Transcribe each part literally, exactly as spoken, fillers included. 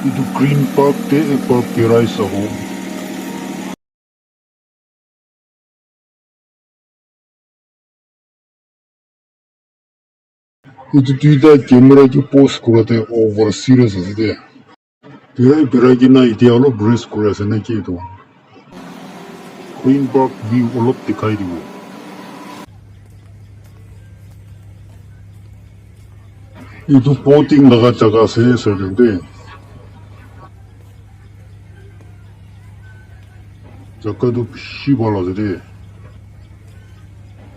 Etu green park te ekbar birai sabo. Etu duita camera ke post kura te over serious ase de. Birai birai kena etia olop rest kuri ase na ki etu? Green park view olop dikhai dibo. Etu boating laga jaga ase, sir, de. Jaga tu bishi bhal ase de.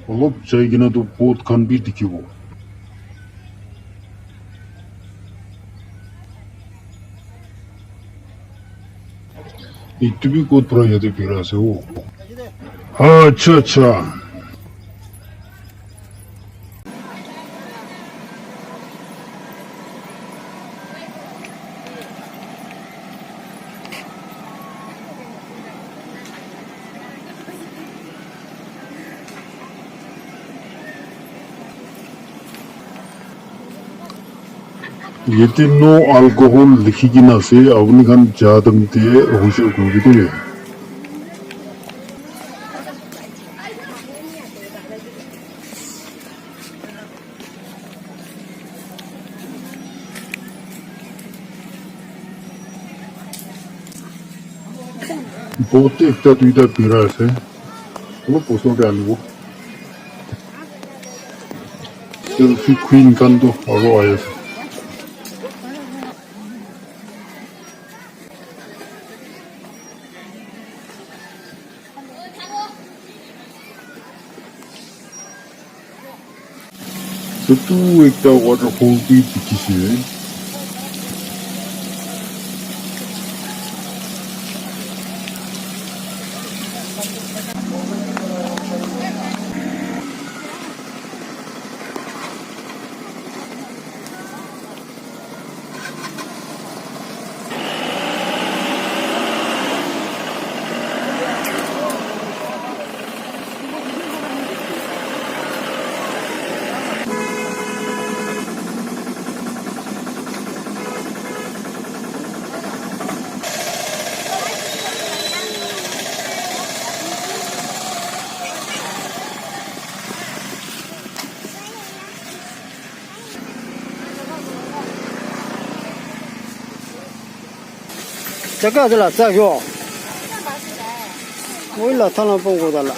Olop jai kena tu boat khan bi dikhibo. Etu bi kot para yate birai ase o. Acha, acha. Yate no alcohol likhi kena ase, apuni khan ja time te hoishe koile de. Boat te ekta duita birai ase. Olop osor te anibo. Selfie queen khan toh aro ahi ase. Chutu ekta waterfall bi dikhi ase. Jaga ase la, sa yo. Moi la thala pong ko da la.